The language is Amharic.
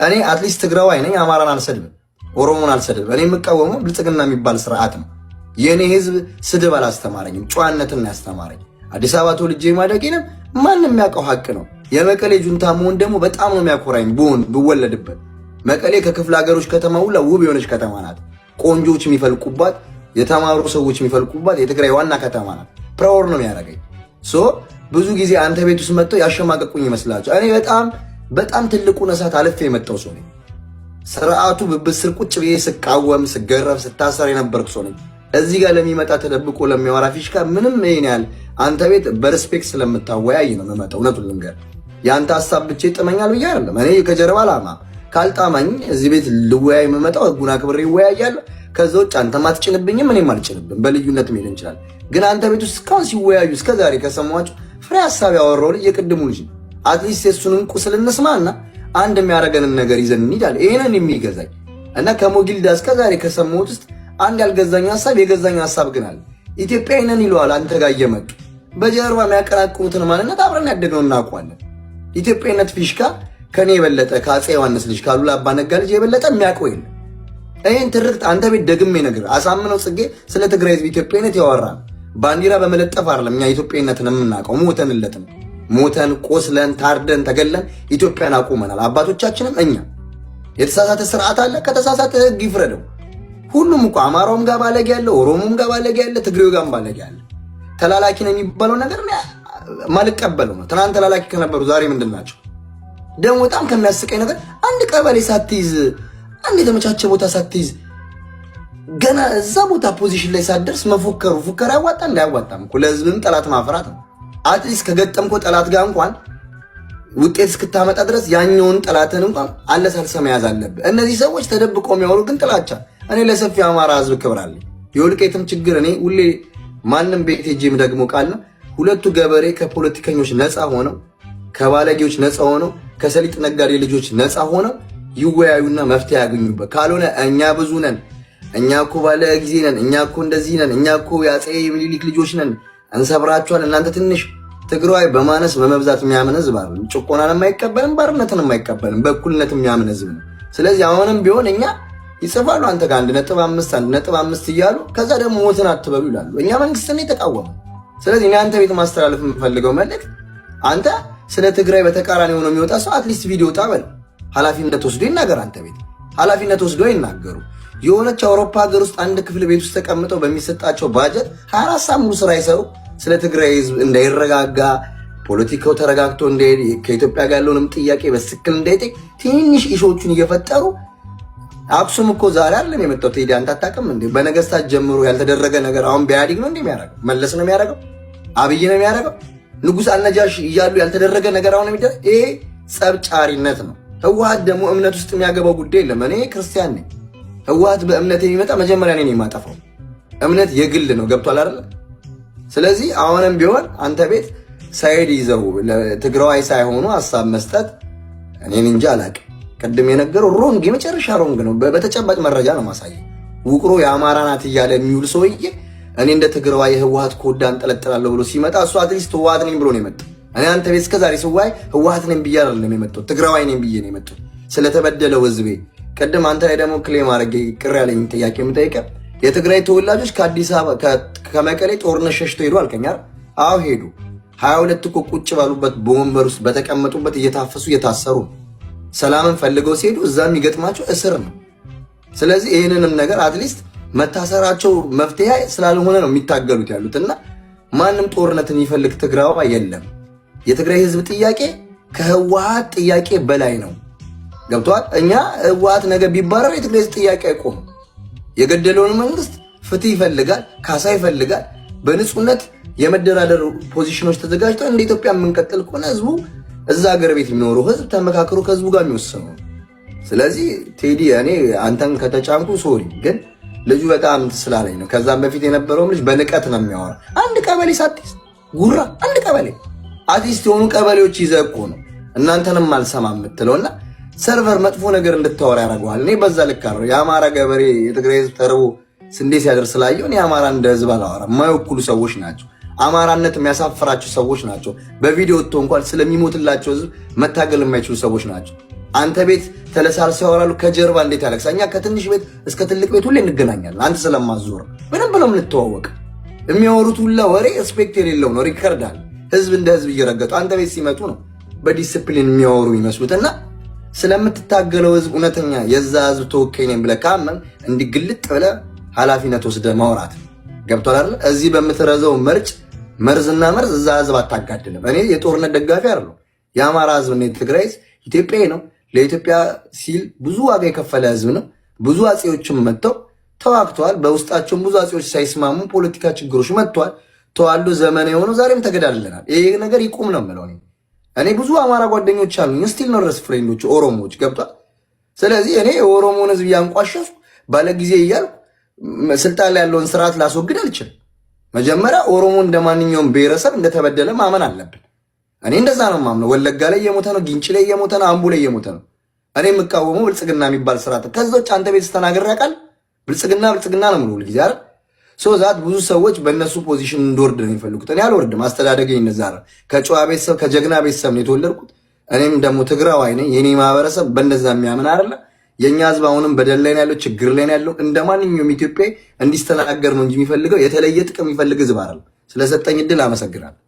እኔ at least ትግራዋይ ነኝ። አማራን አልሰድብም፣ ኦሮሞን አልሰድብም። እኔ የምቃወመው ብልጽግና የሚባል ስርዓት ነው። የእኔ ህዝብ ስድብ አላስተማረኝም፣ ጨዋነትን ያስተማረኝ። አዲስ አበባ ተወልጄ ማደጌንም ማንም የሚያውቀው ሀቅ ነው። የመቀሌ ጁንታ መሆን ደግሞ በጣም ነው የሚያኮራኝ። ብሆን ብወለድበት መቀሌ ከክፍለ ሀገሮች ከተማ ሁላ ውብ የሆነች ከተማ ናት። ቆንጆች የሚፈልቁባት፣ የተማሩ ሰዎች የሚፈልቁባት የትግራይ ዋና ከተማ ናት። Proud ነው የሚያደርገኝ። So ብዙ ጊዜ አንተ ቤት ውስጥ መጥተው ያሸማቀቁኝ ይመስላቸው። እኔ በጣም በጣም ትልቁን እሳት አልፌ የመጣው ሰው ነኝ። ስርዓቱ ብብት ስር ቁጭ ብዬ ስቃወም፣ ስገረፍ፣ ስታሰር የነበርኩ ሰው ነኝ። እዚህ ጋር ለሚመጣ ተደብቆ ለሚያወራ ፊሽካ ምንም ይሄን ያህል አንተ ቤት በ respect ስለምታወያይ ነው የምመጣው። እውነቱን ልንገር፣ የአንተ ሀሳብ ብቻ ይጥመኛል ብዬ አይደለም። እኔ ከጀርባ ላማ ካልጣማኝ እዚህ ቤት ልወያይ የምመጣው ህጉን አክብሬ ይወያያል። ከዛ ውጭ አንተም አትጭንብኝም፣ እኔም አልጭንብም። በልዩነት መሄድ እንችላለን። ግን አንተ ቤት ውስጥ እስካሁን ሲወያዩ እስከዛሬ ከሰማኋቸው ፍሬ ሀሳብ ያወራው ልጅ የቅድሙ ልጅ ነው። At least የእሱንም ቁስል እንስማና አንድ የሚያደርገንን ነገር ይዘን እንሂዳለን። ይሄንን የሚገዛኝ እና ከሞጊልዳ እስከዛሬ ከሰማሁት ውስጥ አንድ ያልገዛኝ ሀሳብ የገዛኝ ሀሳብ ግን አለ። ኢትዮጵያዊ ነን ይለዋል አንተ ጋር እየመጡ በጀርባ የሚያቀናቅኑትን ማንነት አብረን ያደግነው እናውቀዋለን። ኢትዮጵያዊነት ፊሽካ ከኔ የበለጠ ከአፄ ዮሐንስ ልጅ ከአሉላ አባ ነጋ ልጅ የበለጠ የሚያውቀው የለም። ይህን ትርክት አንተ ቤት ደግሜ ነገር አሳምነው ጽጌ ስለ ትግራይ ህዝብ ኢትዮጵያዊነት ያወራል። ባንዲራ በመለጠፍ አይደለም እኛ ኢትዮጵያዊነትን የምናውቀው፣ ሞተንለትም ሞተን ቆስለን ታርደን ተገለን ኢትዮጵያን አቁመናል። አባቶቻችንም እኛ የተሳሳተ ስርዓት አለ። ከተሳሳተ ህግ ይፍረደው። ሁሉም እኮ አማራውም ጋር ባለጌ ያለ፣ ኦሮሞም ጋር ባለጌ ያለ፣ ትግሬው ጋር ባለጌ ያለ። ተላላኪ ነው የሚባለው ነገር ማልቀበለው ነው። ትናንት ተላላኪ ከነበሩ ዛሬ ምንድን ናቸው? ደግሞ በጣም ከሚያስቀኝ ነገር አንድ ቀበሌ ሳትይዝ፣ አንድ የተመቻቸ ቦታ ሳትይዝ፣ ገና እዛ ቦታ position ላይ ሳትደርስ መፎከሩ ፉከራ ያዋጣ እንዳያዋጣም እኮ ለህዝብም ጠላት ማፍራት ነው። At least ከገጠምኮ ጠላት ጋር እንኳን ውጤት እስክታመጣ ድረስ ያኛውን ጠላትን እንኳን አለሳልሰህ መያዝ አለብህ። እነዚህ ሰዎች ተደብቆ የሚያወሩ ግን ጥላቻ። እኔ ለሰፊ አማራ ህዝብ ክብር አለኝ። የወልቃይትም ችግር እኔ ሁሌ ማንም ቤት ሄጄም ደግሞ ቃል ነው፣ ሁለቱ ገበሬ ከፖለቲከኞች ነፃ ሆነው፣ ከባለጌዎች ነፃ ሆነው፣ ከሰሊጥ ነጋዴ ልጆች ነፃ ሆነው ይወያዩና መፍትሄ ያገኙበት። ካልሆነ እኛ ብዙ ነን፣ እኛ እኮ ባለ ጊዜ ነን፣ እኛ እኮ እንደዚህ ነን፣ እኛ እኮ የአፄ ምኒልክ ልጆች ነን፣ እንሰብራችኋል፣ እናንተ ትንሽ። ትግራዋይ በማነስ በመብዛት የሚያምን ህዝብ አይደለም። ጭቆናን የማይቀበልም ባርነትን የማይቀበልም በእኩልነት የሚያምን ህዝብ ነው። ስለዚህ አሁንም ቢሆን እኛ ይጽፋሉ አንተ ጋር 1.5 1.5 እያሉ ከዛ ደግሞ ሞትን አትበሉ ይላሉ። እኛ መንግስትን የተቃወመ። ስለዚህ እኔ አንተ ቤት ማስተላለፍ የምፈልገው መልእክት አንተ ስለ ትግራይ በተቃራኒ ሆኖ የሚወጣ ሰው at least ቪዲዮ ጣ በል፣ ኃላፊነት ወስዶ ይናገር። አንተ ቤት ኃላፊነት ወስዶ ይናገሩ። የሆነች አውሮፓ ሀገር ውስጥ አንድ ክፍል ቤት ውስጥ ተቀምጠው በሚሰጣቸው ባጀት 24 ሰዓት ሙሉ ስራ ይሰሩ፣ ስለ ትግራይ ህዝብ እንዳይረጋጋ፣ ፖለቲካው ተረጋግቶ እንዳይሄድ፣ ከኢትዮጵያ ጋር ያለውንም ጥያቄ በትክክል እንዳይጠይቅ ትንንሽ issue ዎቹን እየፈጠሩ። አክሱም እኮ ዛሬ አይደለም የመጣው። ቴዲ አንተ አታውቅም እንዴ? በነገስታት ጀምሮ ያልተደረገ ነገር አሁን በኢህአዴግ ነው እንዴ የሚያደርገው? መለስ ነው የሚያደርገው? አብይ ነው የሚያደርገው? ንጉስ አልነጃሽ እያሉ ያልተደረገ ነገር አሁን የሚደረግ ይሄ ጸብጫሪነት ነው። ህወሓት ደግሞ እምነት ውስጥ የሚያገባው ጉዳይ የለም። እኔ ክርስቲያን ነኝ። ህወሓት በእምነት የሚመጣ መጀመሪያ እኔ ነኝ የማጠፋው። እምነት የግል ነው። ገብቷል አይደለ? ስለዚህ አሁንም ቢሆን አንተ ቤት side ይዘው ትግራዋይ ሳይሆኑ ሀሳብ መስጠት እኔን እንጂ አላውቅም። ቅድም የነገረው wrong፣ የመጨረሻ wrong ነው። በተጨባጭ መረጃ ነው ማሳየ። ውቅሮ የአማራ ናት እያለ የሚውል ሰውዬ እኔ እንደ ትግራዋይ የህወሓት ኮዳ አንጠለጥላለሁ ብሎ ሲመጣ እሱ at least ህወሓት ነኝ ብሎ ነው የመጣው። እኔ አንተ ቤት እስከዛሬ ስዋይ ህወሓት ነኝ ብዬ አይደለም የመጣሁት፣ ትግራዋይ ነኝ ብዬ ነው የመጣሁት ስለተበደለው ህዝቤ። ቅድም አንተ ላይ ደግሞ claim አድርጌ ቅር ያለኝ ጥያቄ የምጠይቀህ የትግራይ ተወላጆች ከአዲስ አበባ ከመቀሌ ጦርነት ሸሽተው ሄዱ አልከኝ አይደል? አዎ ሄዱ። 22 እኮ ቁጭ ባሉበት በወንበር ውስጥ በተቀመጡበት እየታፈሱ እየታሰሩ ነው። ሰላምን ፈልገው ሲሄዱ እዛ የሚገጥማቸው እስር ነው። ስለዚህ ይህንንም ነገር at least መታሰራቸው መፍትሄ ስላልሆነ ነው የሚታገሉት ያሉት እና ማንም ጦርነትን የሚፈልግ ትግራዋ የለም። የትግራይ ህዝብ ጥያቄ ከህወሓት ጥያቄ በላይ ነው። ገብቷል። እኛ ህወሓት ነገ ቢባረር የትግራይ ህዝብ ጥያቄ አይቆምም። የገደለውን መንግስት ፍትህ ይፈልጋል፣ ካሳ ይፈልጋል። በንጹህነት የመደራደር ፖዚሽኖች ተዘጋጅተው እንደ ኢትዮጵያ የምንቀጥል ከሆነ ህዝቡ እዛ ሀገር ቤት የሚኖረው ህዝብ ተመካክሮ ከህዝቡ ጋር የሚወስነው። ስለዚህ ቴዲ እኔ አንተን ከተጫንኩ sorry፣ ግን ልጁ በጣም ስላለኝ ነው። ከዛም በፊት የነበረውም ልጅ በንቀት ነው የሚያወራ። አንድ ቀበሌ ሳትይዝ ጉራ፣ አንድ ቀበሌ at least የሆኑ ቀበሌዎች ይዘህ እኮ ነው እናንተንም አልሰማ የምትለው እና server መጥፎ ነገር እንድታወራ ያደርገዋል። እኔ በዛ ልክ አለው። የአማራ ገበሬ የትግራይ ህዝብ ተርቦ ስንዴ ሲያደርስ ስላየሁ እኔ አማራ እንደ ህዝብ አላወራም። የማይወክሉ ሰዎች ናቸው። አማራነት የሚያሳፍራቸው ሰዎች ናቸው። በቪዲዮ ወጥቶ እንኳን ስለሚሞትላቸው ህዝብ መታገል የማይችሉ ሰዎች ናቸው። አንተ ቤት ተለሳልሰው ያወራሉ፣ ከጀርባ እንዴት ያለቅሳል። እኛ ከትንሽ ቤት እስከ ትልቅ ቤት ሁሌ እንገናኛለን። አንተ ስለማዞር ምንም ብለው እንተዋወቅ። የሚያወሩት ሁላ ወሬ respect የሌለው ነው። Record አለ። ህዝብ እንደ ህዝብ እየረገጡ አንተ ቤት ሲመጡ ነው በዲስፕሊን የሚያወሩ ይመስሉት። እና ስለምትታገለው ህዝብ እውነተኛ የዛ ህዝብ ተወካይ ነኝ ብለህ ካመን እንዲግልጥ ብለህ ኃላፊነት ወስደህ ማውራት ገብቶሃል አይደል? እዚህ በምትረዘው መርጭ መርዝና መርዝ እዛ ህዝብ አታጋድልም። እኔ የጦርነት ደጋፊ አይደለሁም። የአማራ ህዝብ እና የትግራይ ህዝብ ኢትዮጵያዊ ነው። ለኢትዮጵያ ሲል ብዙ ዋጋ የከፈለ ህዝብ ነው። ብዙ አፄዎችም መጥተው ተዋግተዋል። በውስጣቸውም ብዙ አፄዎች ሳይስማሙ ፖለቲካ ችግሮች መጥተዋል። ተዋልዶ ዘመን የሆነው ዛሬም ተገዳድለናል። ይሄ ነገር ይቁም ነው የምለው። እኔ ብዙ አማራ ጓደኞች አሉኝ፣ still ነው ድረስ friend ኦች ኦሮሞዎች፣ ገብቷል። ስለዚህ እኔ የኦሮሞን ህዝብ እያንቋሸፍኩ ባለጊዜ እያልኩ ስልጣን ላይ ያለውን ስርዓት ላስወግድ አልችልም። መጀመሪያ ኦሮሞ እንደ ማንኛውም ብሔረሰብ እንደተበደለ ማመን አለብን። እኔ እንደዛ ነው የማምነው። ወለጋ ላይ እየሞተ ነው፣ ጊንጪ ላይ እየሞተ ነው፣ አምቦ ላይ እየሞተ ነው። እኔ የምቃወመው ብልጽግና የሚባል ስርዓት። ከዛ ውጭ አንተ ቤት ስተናገር ያውቃል። ብልጽግና ብልጽግና ነው የምለው ሁልጊዜ አይደል? So that ብዙ ሰዎች በእነሱ position እንድወርድ ነው የሚፈልጉት። እኔ አልወርድም። አስተዳደገኝ እንደዛ ነው። ከጨዋ ቤተሰብ፣ ከጀግና ቤተሰብ ነው የተወለድኩት። እኔም ደግሞ ትግራዋይ ነኝ። የኔ ማህበረሰብ በእንደዛ የሚያምን አይደለ። የእኛ ህዝብ አሁንም በደል ላይ ነው ያለው፣ ችግር ላይ ነው ያለው። እንደ ማንኛውም ኢትዮጵያዊ እንዲስተናገር ነው እንጂ የሚፈልገው የተለየ ጥቅም የሚፈልግ ህዝብ አይደለም። ስለሰጠኝ እድል አመሰግናለሁ።